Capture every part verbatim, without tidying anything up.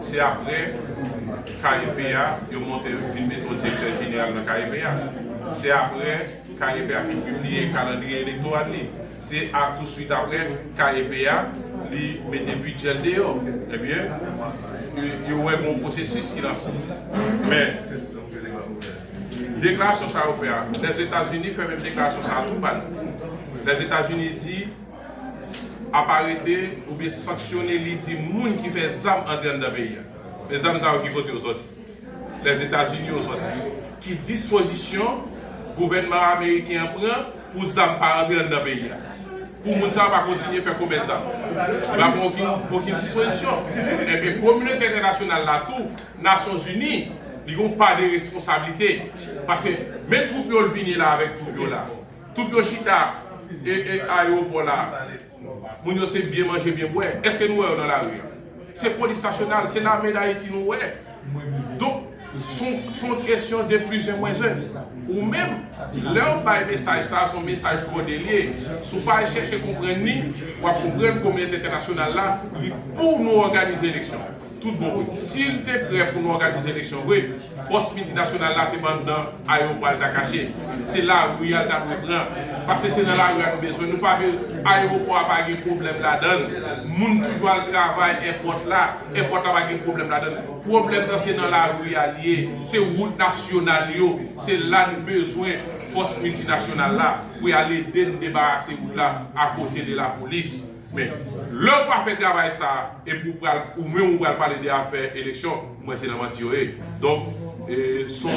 Se apre K E P a, yo monte, fin mete yon direktè jeneral nan K E P a. Se apre K E P a fin pibliye kalandriye elektoral li. Se a, touswit apre K E P a, li mete bidjè l deyò. Ebyen, yo, yo wè gen yon pwosesis ki lanse. Men, deklarasyon sa yo fè a, Lèzetazini fè menm deklarasyon sa a tou ba nou. Lèzetazini di ap arete oubyen sanksyone lidimou ki fè zam antre anndan peyi a. Men zam sa yo ki kote yo sòti? Lèzetazini yo sòti. Ki dispozisyon gouvènman ameriken an pran pou zam pa rantre anndan peyi a? Pou moun sa yo pa kontinye fè komès zam? Li pa pran okenn, okenn dispozisyon. Ebyen, kominote entènasyonal la tou, Nasyonzini, li gen yon pa de responsablite. Paske men twoup yo l vini la avèk twoup yo la. Twoup yo chita e, e ayewopò la. Moun yo se byen manje, byen bwè. Èske nou wè yo nan lari a? Se polis nasyonal, se lame Dayiti nou wè. Donk, se yon, se yon kesyon de plizyè mwen zè. Ou menm, lè w bay mesaj sa, se yon mesaj kòde l ye. Si w pa al chèche konprann li, w ap konprann kominote entènasyonal la, li pou nou òganize eleksyon. Tout bon vre. Si l te prè pou nou òganize eleksyon vre, fòs miltinasyonal la se pa anndan ayewopò a l ta kache. Se lari a l ta dwe pran. Paske se nan lari a nou bezwen. Nou pa vle, ayewopò a pa gen pwoblèm ladan l. Moun toujou al travay èpòt la. Èpòt la pa gen pwoblèm ladan l. Pwoblèm nan se nan lari a l ye. Se wout nasyonal yo. Se la n bezwen fòs miltinasyonal la pou y al ede n debarase wout la akote de lapolis. Men, lè w pa fè travay sa a, epi w pral, ou menm ou pral pale de afè eleksyon, mwen se nan manti yo ye. Donk, e, se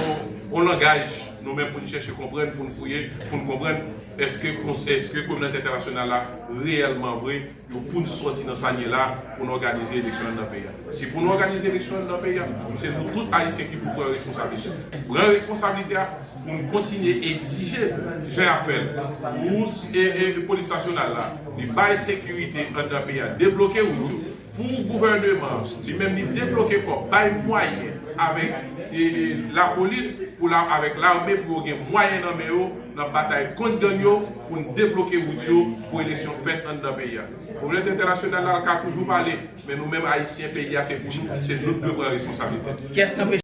yon langaj nou menm pou n chèche konprann, pou n fouye, pou n konprann èske, èske kominote entènasyonal la reyèlman vre, yo pou n sòti nan sa n ye la, pou n òganize eleksyon anndan peyi a. Si pou n òganize eleksyon anndan peyi a, se nou tout Ayisyen ki pou pran responsablite. Pran responsablite a, pou n kontinye egzije, jan y ap fè l, pou e, e, polis nasyonal la, li bay sekirite anndan peyi a, debloke wout yo, pou gouvènman an, li menm li debloke kòb, bay mwayen avèk e, e, lapolis, pou la, avèk lame, pou yo gen mwayen nan men yo, nan batay kont gang yo, pou n debloke wout yo, pou eleksyon fèt anndan peyi a. Kominote entènasyonal la ka toujou pale, men nou menm Ayisyen, peyi a se pou nou, se nou ki dwe pran responsablite. Kiyès k anpeche